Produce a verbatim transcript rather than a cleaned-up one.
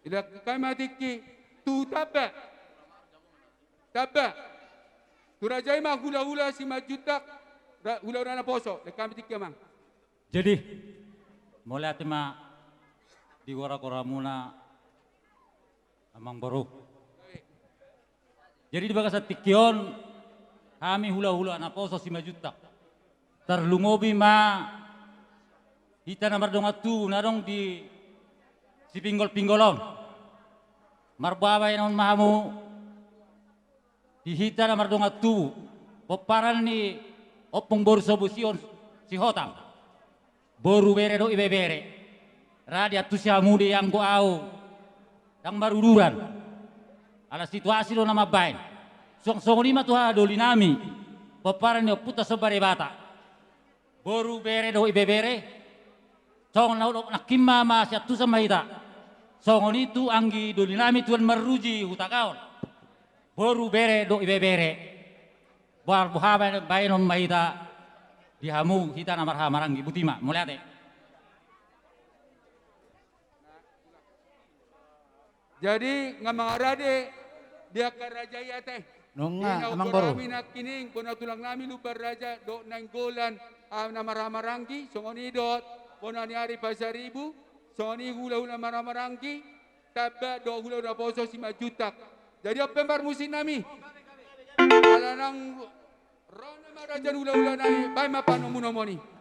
Dilehon hami ma tingki tu tamba. Tamba. Tu raja i ma hulahula Simanjuntak, ra-, hulahula naposo. Dilehon hami tingki, amang. Jadi, mauliate ma di goragoramuna, amangboru. Jadi di bagasan tingki on, hami hulahula naposo Simanjuntak, tarlumobi ma hita na mardongan tubu na adong di sipinggolpinggol on. Marboabaenon ma hamu di hita na mardongan tubu, pomparan ni ompung boru Sobusion Sihotang. Boru, bere dohot ibebere. Ra diantusi hamu do i anggo ahu ndang maruduran. Ala situasi do na mambaen. Suang songon i ma tu haha dolinami, pomparan ni ompunta Somba Debata. Boru, bere dohot ibebere. Songon na hudok nangkin ma, masiantusan ma hita. Songon i tu anggi dolinami Tuan Maruji Hutagaol. Boru, bere dohot ibebere. Boar boha bae-, baenon ma hita di hamu hita na marhaha maranggi. Boti ma, mauliate. Jadi, nga mangarade di angka raja i ate. Nunga, amangboru. Di na hugorami nangkining, bona tulang nami Lumban Raja dohot Nainggolan, ah, na marhaha maranggi, songon i dohot bona ni ari Pasaribu, songon i hulahula marhaha maranggi, tamba dohot hulahula naposo Simanjuntak. Jadi on pe parmusik nami. Ala naung ro nama raja ni hulahula nami, baen ma panomunomuni.